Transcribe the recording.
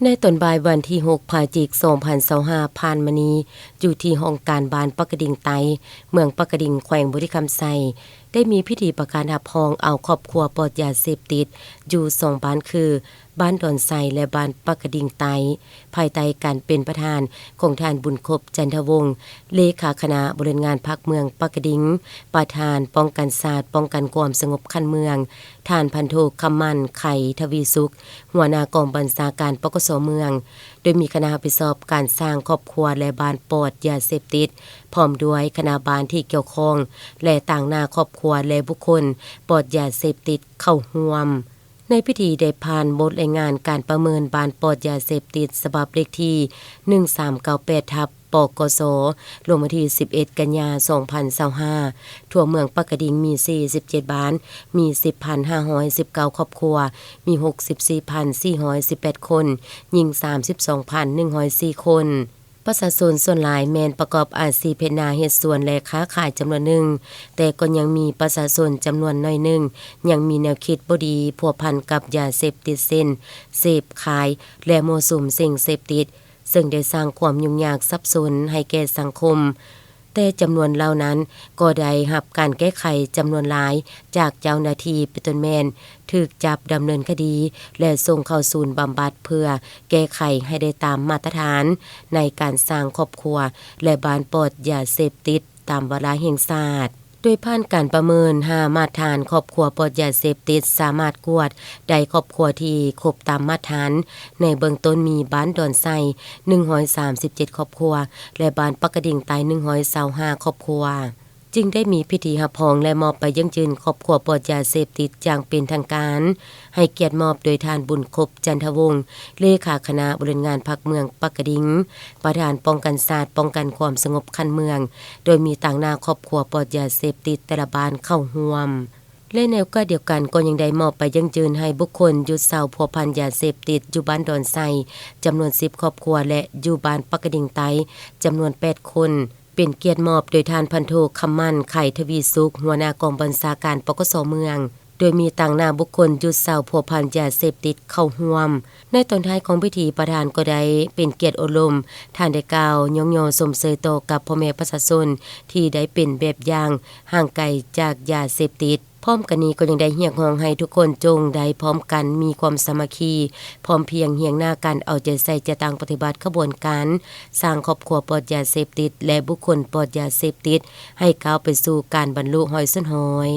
ໃນຕອນບ່າຍວັນທີຫົກ ພະຈິກ ສອງພັນຊາວຫ້າ ຜ່ານມານີ້, ຢູ່ທີ່ຫ້ອງການບ້ານປາກກະດິງໃຕ້, ເມືອງປາກກະດິງ, ແຂວງບໍລິຄຳໄຊ, ໄດ້ມີພິທີປະກາດຮັບຮອງເອົາຄອບຄົວປອດຢາເສບຕິດ ຢູ່ສອງບ້ານຄື ບ້ານດອນໄຊ ແລະ ບ້ານປາກກະດິງໃຕ້, ພາຍໃຕ້ການເປັນປະທານຂອງທ່ານ ບຸນຄົບ ຈັນທະວົງ, ເລຂາຄະນະບໍລິຫານງານພັກເມືອງປາກກະດິງ, ປະທານປ້ອງກັນຊາດ, ປ້ອງກັນຄວາມສະຫງົບຂັ້ນເມືອງ, ທ່ານ ພັນໂທ ຄຳໝັ້ນ ໄຂທະວີສຸກ, ຫົວໜ້າກອງບັນຊາການ ປກສ ເມືອງ, ໂດຍມີຄະນະຮັບຜິດຊອບການສ້າງຄອບຄົວ ແລະ ບ້ານປອດຢາເສບຕິດ, ພ້ອມດ້ວຍຄະນະບ້ານທີ່ກ່ຽວຂ້ອງ ແລະ ຕາງໜ້າຄອບຄົວ ແລະ ບຸກຄົນປອດຢາເສບຕິດເຂົ້າຮ່ວມ. ໃນພິທີໄດ້ຜ່ານບົດລາຍງານການປະເມີນບ້ານປອດຢາເສບຕິດ ສະບັບເລກທີ ໜຶ່ງສາມເກົ້າແປດ ທັບ ປກສ ລົງວັນທີ ສິບເອັດ ກັນຍາ ສອງພັນຊາວຫ້າ, ທົ່ວເມືອງປາກກະດິງມີ ສີ່ສິບເຈັດ ບ້ານ, ມີ ສິບພັນຫ້າຮ້ອຍສິບເກົ້າ ຄອບຄົວ, ມີ ຫົກສິບສີ່ພັນສີ່ຮ້ອຍສິບແປດ ຄົນ, ຍິງ ສາມສິບສອງພັນໜຶ່ງຮ້ອຍສີ່ ຄົນ. ປະຊາຊົນສ່ວນຫຼາຍແມ່ນປະກອບອາຊີບເຮັດນາເຮັດສວນ ແລະ ຄ້າຂາຍຈຳນວນໜຶ່ງ, ແຕ່ກໍຍັງມີປະຊາຊົນຈຳນວນໜ້ອຍໜຶ່ງ ຍັງມີແນວຄິດບໍ່ດີພົວພັນກັບຢາເສບຕິດ ເຊັ່ນ ເສບ, ຂາຍ ແລະ ມົ້ວສຸມສິ່ງເສບຕິດ, ເຊິ່ງໄດ້ສ້າງຄວາມຫຍຸ້ງຍາກສັບສົນໃຫ້ແກ່ສັງຄົມ. ແຕ່ຈຳນວນເຫຼົ່ານັ້ນກໍໄດ້ຮັບການແກ້ໄຂຈຳນວນຫຼາຍຈາກເຈົ້າໜ້າທີ່ ເປັນຕົ້ນແມ່ນຖືກຈັບດຳເນີນຄະດີ ແລະ ສົ່ງເຂົ້າສູນບຳບັດເພື່ອແກ້ໄຂໃຫ້ໄດ້ຕາມມາດຕະຖານໃນການສ້າງຄອບຄົວ ແລະ ບ້ານປອດຢາເສບຕິດຕາມວາລະແຫ່ງຊາດ. ໂດຍຜ່ານການປະເມີນຫ້າມາດຖານຄອບຄົວປອດຢາເສບຕິດ ສາມາດກວດໄດ້ຄອບຄົວທີ່ຄົບຕາມມາດຖານ. ໃນເບື້ອງຕົ້ນມີບ້ານດອນໄຊ ໜຶ່ງຮ້ອຍສາມສິບເຈັດ ຄອບຄົວ ແລະ ບ້ານປາກກະດິງໃຕ້ ໜຶ່ງຮ້ອຍຊາວຫ້າ ຄອບຄົວ, ຈຶ່ງໄດ້ມີພິທີຮັບຮອງ ແລະ ມອບໃບຢັ້ງຢືນຄອບຄົວປອດຢາເສບຕິດຢ່າງເປັນທາງການ, ໃຫ້ກຽດມອບໂດຍທ່ານ ບຸນຄົບ ຈັນທະວົງ, ເລຂາຄະນະບໍລິຫານງານພັກເມືອງປາກກະດິງ, ປະທານປ້ອງກັນຊາດ, ປ້ອງກັນຄວາມສະຫງົບຂັ້ນເມືອງ, ໂດຍມີຕາງໜ້າຄອບຄົວປອດຢາເສບຕິດແຕ່ລະບ້ານເຂົ້າຮ່ວມ. ແລະ ໃນໂອກາດດຽວກັນກໍຍັງໄດ້ມອບໃບຢັ້ງຢືນໃຫ້ບຸກຄົນຢຸດເຊົາພົວພັນຢາເສບຕິດຢູ່ບ້ານດອນໄຊ ຈຳນວນ ສິບ ຄອບຄົວ ແລະ ຢູ່ບ້ານປາກກະດິງໃຕ້ ຈຳນວນ ແປດ ຄົນ, ເປັນກຽດມອບໂດຍທ່ານ ພັນໂທ ຄຳໝັ້ນ ໄຂທະວີສຸກ, ຫົວໜ້າກອງບັນຊາການ ປກສ ເມືອງ, ໂດຍມີຕາງໜ້າບຸກຄົນຢຸດເຊົາພົວພັນຢາເສບຕິດເຂົ້າຮ່ວມ. ໃນຕອນທ້າຍຂອງພິທີ, ປະທານກໍໄດ້ເປັນກຽດອົບຮົມ, ທ່ານໄດ້ກ່າວຍ້ອງຍໍຊົມເຊີຍຕໍ່ກັບພໍ່ແມ່ປະຊາຊົນທີ່ໄດ້ເປັນແບບຢ່າງຫ່າງໄກຈາກຢາເສບຕິດ. ພ້ອມກັນນີ້ກໍຍັງໄດ້ຮຽກຮ້ອງໃຫ້ທຸກຄົນຈົ່ງໄດ້ພ້ອມກັນມີຄວາມສາມັກຄີ, ພ້ອມພຽງຮຽງໜ້າກັນເອົາໃຈໃສ່ຈັດຕັ້ງປະຕິບັດຂະບວນການສ້າງຄອບຄົວປອດຢາເສບຕິດ ແລະ ບຸກຄົນປອດຢາເສບຕິດ ໃຫ້ກ້າວໄປສູ່ການບັນລຸຮ້ອຍສ່ວນຮ້ອຍ.